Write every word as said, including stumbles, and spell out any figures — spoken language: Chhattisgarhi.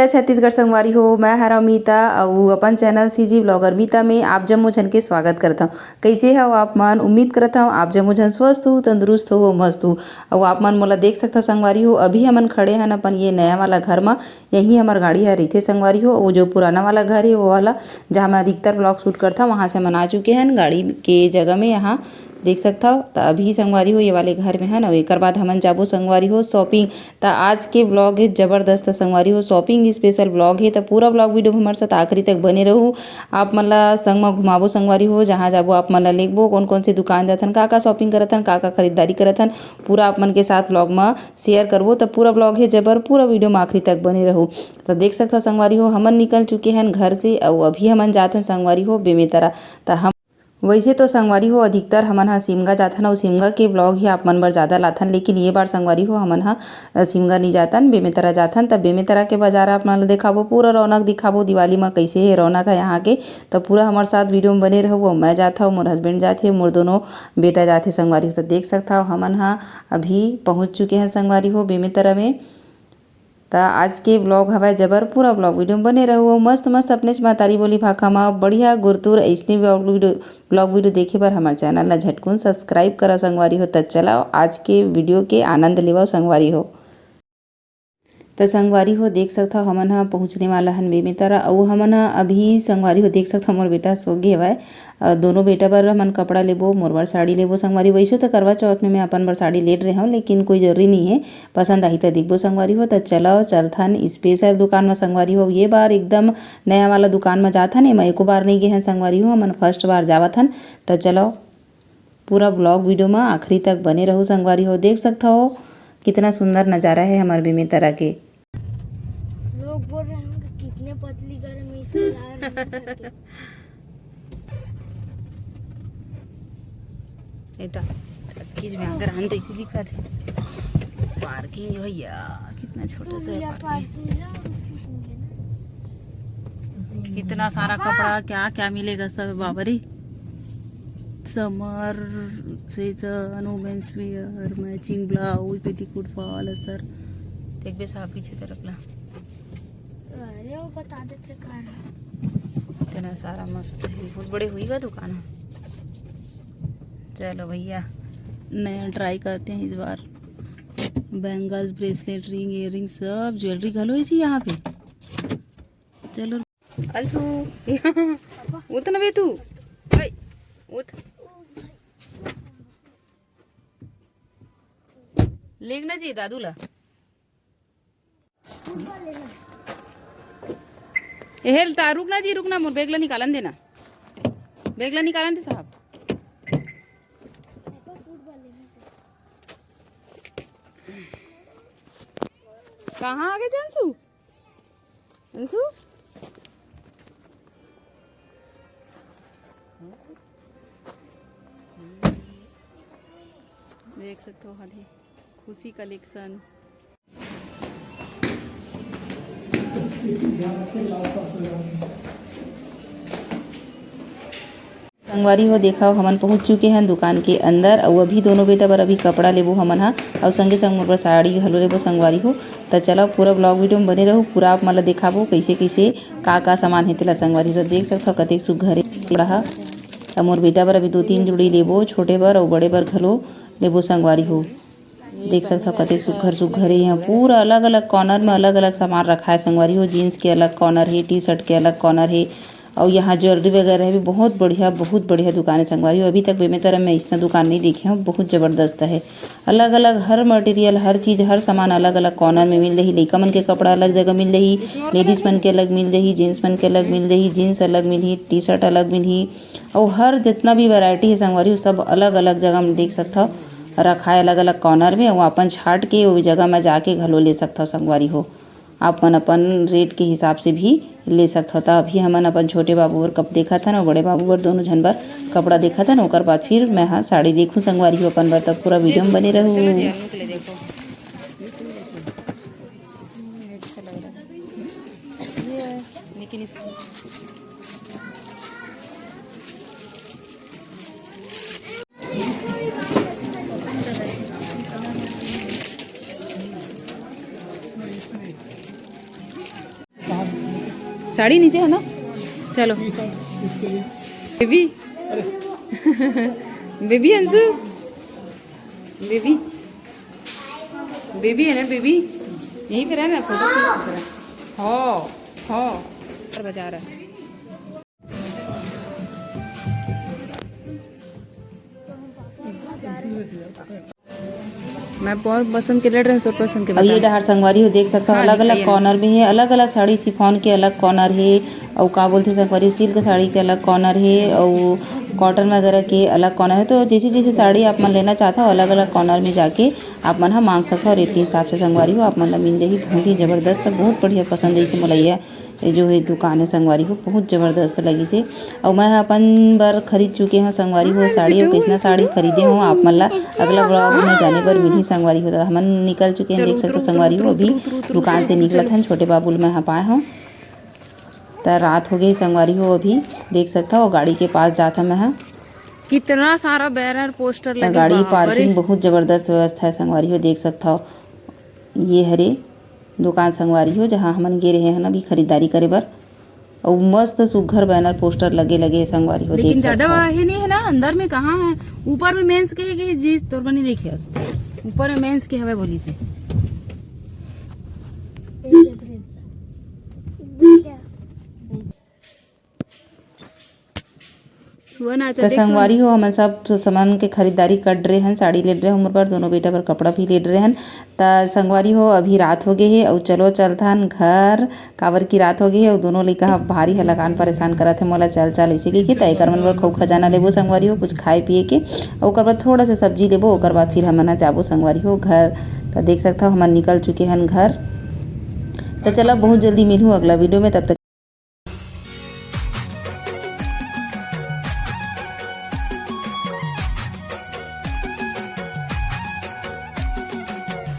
जय छत्तीसगढ़ संगवारी हो, मैं हरव मीता अउ अपन चैनल सीजी ब्लॉगर मीता में आप जम्मो झन के स्वागत करत हव। कइसे हव आप मन? उम्मीद करत हव आप जम्मो झन स्वस्थ हो, तंदुरुस्त हो अउ मस्त हो। अउ आप मन मोला देख सकथव संगवारी हो, अभी हमन खड़े हन अपन ये नया वाला घर म। यही हमर गाड़ी ह रहिथे संगवारी हो। वो जो पुराना वाला घर हे वो वाला, जहाँ मैं अधिकतर ब्लॉग शूट करथव, वहाँ से हमन आ चुके हन गाड़ी के जगह में। यहाँ देख सकथव। त अभी संगवारी हो ये वाले घर में हन, अउ एकर बाद हमन जाबो संगवारी हो शॉपिंग। त आज के ब्लॉग हे जबरदस्त संगवारी हो, शॉपिंग स्पेशल ब्लॉग हे। त पूरा ब्लॉग वीडियो में हमर साथ आखिरी तक बने रहू। आप मन ला संग म घुमाबो संगवारी हो, जहाँ जाबो आप मन ला लेगबो, कौन कौन से दुकान जाथन, का का शॉपिंग करथन, का का खरीदारी करथन, पूरा आप मन के साथ ब्लॉग म शेयर करबो। त पूरा ब्लॉग हे जबर, पूरा वीडियो म आखिरी तक बने रहू। त देख सकथव संगवारी हो, हमन निकल चुके हन घर से, अउ अभी हमन जाथन संगवारी हो बेमेतरा। त हम वइसे तो संगवारी हो, अधिकतर हमन ह सिमगा जाथन अउ सिमगा के ब्लॉग ही आप मन बर जादा लाथन, लेकिन ये बार संगवारी हो, हमन ह, अ, सिमगा नी जाथन, बेमेतरा जाथन। त बेमेतरा के बाजार आप मन ल देखाबो, पूरा रौनक दिखाबो दिवाली म कइसे हे रौनक ह यहाँ के। त पूरा हमर साथ वीडियो म बने रहू। अउ मैं जाथव, मोर हस्बैंड जाथे, मोर दोनों बेटा जाथे संगवारी हो। त देख सकथव, हमन ह अभी पहुँच चुके हन संगवारी हो बेमेतरा में। त आज के ब्लॉग हवय जबर, पूरा ब्लॉग वीडियो में बने रहू अउ मस्त मस्त अपनेच महतारी बोली भाखा म बढ़िया गुरतुर अइसने ब्लॉग वीडियो, ब्लॉग वीडियो देखे बर हमर चैनल ला झटकुन सब्सक्राइब करा संगवारी हो। त चलाओ आज के वीडियो के आनंद लेवव संगवारी हो। त संगवारी हो देख सकथव हमन ह पहुँचने वाला हन बेमेतरा अउ हमन ह अभी संगवारी हो देख सकथव मोर बेटा सो गे हवय। अ, दोनों बेटा बर हमन कपड़ा लेबो, मोर बर साड़ी लेबो संगवारी। वैसे तो करवा चौथ में मैं अपन बर साड़ी ले रहे हूँ, लेकिन कोई जरूरी नहीं है, पसंद आही त देखबो संगवारी हो। त चलो चलथन स्पेशल दुकान में संगवारी हो। ये बार एकदम नया वाला दुकान में जाथन, एमा एको बार नहीं गे हन संगवारी हो, हमन फर्स्ट बार जावत हन। त चलो पूरा ब्लॉग वीडियो में आखिरी तक बने रहू संगवारी हो। देख सकत हो कितना सुंदर नजारा है हमारे बेमेतरा के। लोग बोल रहे होंगे कितने पतली गर्ल में इसको ला रहे हैं करके। एटा किस में अगर हम देखी दिखा थे पार्किंग है भैया, कितना छोटा सा है भैया, पार्किंग। पार्किंग है और उसकी पिंक है ना। कितना सारा कपड़ा, क्या क्या मिलेगा सब बाबरी। Summer season, women's wear, matching blouse, petticoat, fall, sir. देख बे साहब पीछे तरफ ला। अरे वो बता देते कहाँ है। इतना सारा मस्त है, बहुत बड़े हुई का दुकान है। चलो भैया, नया ट्राई करते हैं इस बार। बैंगल्स, ब्रेसलेट, रिंग, ईयररिंग, सब ज्वेलरी घलो इसी यहाँ पे। चलो अंशु, उठ ना बे तू। ओए, उठ। लेगना जी दादू ला। एहेल ता रुकना जी, रुकना, मोर बैग ला निकालन देना। बैग ला निकालन दे साहब। कहाँ आ गए अंशु? अंशु? देख सकते हो, हाँ जी, खुशी कलेक्शन। संगवारी हो, देखव, हमन पहुंच चुके हन दुकान के अंदर। अउ अभी दोनों बेटा बर अभी कपड़ा लेबो हमन हा, अउ संगे संग मोर बर साड़ी घलो लेबो संगवारी हो। त चलव, पूरा ब्लॉग वीडियो में बने रहू, पूरा आप मन ला देखाबो कइसे कइसे का का सामान हे तेला संगवारी हो। देख सकथव कतेक सुग्घर हे कपड़ा हा। त मोर बेटा बर अभी दो तीन जोड़ी लेबो, छोटे बर अउ बड़े बर घलो लेबो संगवारी हो। देख सकथव कतेक सुग्घर सुग्घर हे। यहाँ पूरा अलग-अलग कॉर्नर में अलग-अलग सामान रखाए संगवारी हो। जींस के अलग कॉर्नर हे, टी शर्ट के अलग कॉर्नर हे, अउ यहाँ ज्वेलरी वगैरह भी बहुत बढ़िया, बहुत बढ़िया दुकान हे संगवारी हो। अभी तक बेमेतरा में अइसना दुकान नहीं देखे हव, बहुत जबरदस्त हे। अलग-अलग हर मटेरियल, हर चीज, हर सामान अलग-अलग कॉर्नर में मिल जाही। लइका मन के कपड़ा अलग जगह मिल जाही, लेडीज मन के अलग मिल जाही, जेंट्स मन के अलग मिल जाही, जींस अलग मिलही, टी शर्ट अलग मिलही, अउ हर जितना भी वैरायटी हे संगवारी हो, सब अलग-अलग जगह में देख सकथव। रखाए अलग-अलग कॉर्नर में, अउ अपन छांट के ओ जगह म जाके घलो ले सकथव संगवारी हो। आप मन अपन रेट के हिसाब से भी ले सकथव। त अभी हमन अपन छोटे बाबू बर कप देखत हन अउ बड़े बाबू बर, दोनों झन बर कपड़ा देखत हन। ओकर बाद फिर मैं ह साड़ी देखहूं संगवारी हो अपन बर, त पूरा वीडियो म बने रहू। अच्छा लग रहा है। ये है, लेकिन इसकी साड़ी नीचे है ना। चलो। बेबी। बेबी अंशु। बेबी। बेबी है ना बेबी। यहीं पे रह ना, फोटो खींच सकते हैं। हो। हो। बजा रहा है। मैं बहुत पसंद के लड़ रहे हैं, तो पसंद के अब ये बता। डहार संगवारी हो देख सकता हो, हाँ, अलग-अलग दिखाइए ना। कॉर्नर में है, अलग-अलग साड़ी शिफॉन के अलग कॉर्नर है, अउ का बोलथे संगवारी, सिल्क साड़ी के अलग कॉर्नर है, अउ कॉटन वगैरह के अलग कॉर्नर है। तो जैसे जैसे साड़ी आप मन लेना चाहता हो, अलग-अलग कॉर्नर में जाके आप मन ह मांग सकता हो। रेट के हिसाब से संगवारी हो आप मन ला मिल जाही। बहुत ही जबरदस्त, बहुत बढ़िया पसंद है इसे मोला ये ये जो है दुकान है संगवारी हो, बहुत जबरदस्त लगिस हे। अउ मैं ह अपन बर खरीद चुके हव संगवारी हो साड़ी, अउ कइसना साड़ी खरीदे हव आप मन ला अगला ब्लॉग में जाने बर मिलही संगवारी हो। त हमन निकल चुके हन, देख सकथव संगवारी हो, अभी दुकान से निकलत हन, छोटे बाबू ल मैं ह पाए हव। त रात हो गे संगवारी हो, अभी देख सकथव गाड़ी के पास जात हव मैं ह। कितना सारा बैनर पोस्टर त लगे गाड़ी बा, पार्किंग अरे। बहुत जबरदस्त व्यवस्था है संगवारी हो, देख सकथव। ये हरे दुकान संगवारी हो, जहाँ हमन गे रहे हन अभी खरीदारी करे बर। अउ मस्त सुग्घर बैनर पोस्टर लगे लगे हे संगवारी हो, लेकिन देख ज्यादा सकथव। हे नहीं है ना, अंदर में कहाँ है? ऊपर में मेंस के, के जी तोर बनी देखे हस। ऊपर में मेंस के हवे बोली से। सुआ नाचा त देख संगवारी हो, हमन सब सामान के खरीदारी कर डरे हन, साड़ी ले डरे हन, मोर बर दोनों बेटा बर कपड़ा भी ले डरे हन। त संगवारी हो, अभी रात हो गे हे, अउ चलो चलथन घर, काबर की रात हो गे हे, अउ दोनों लइका ह भारी हलाकान परेशान करत हे मोला, "चल, चल," अइसे कहिके। त एकर मन बर खऊ खजाना लेबो संगवारी हो, कुछ खाए पिए के, अउ ओकर बाद थोड़ा सा सब्जी लेबो, ओकर बाद फिर हमन ह जाबो संगवारी हो घर। त देख सकथव, हमन निकल चुके हन घर। त चला, बहुत जल्दी मिलहूँ अगला वीडियो में, तब तक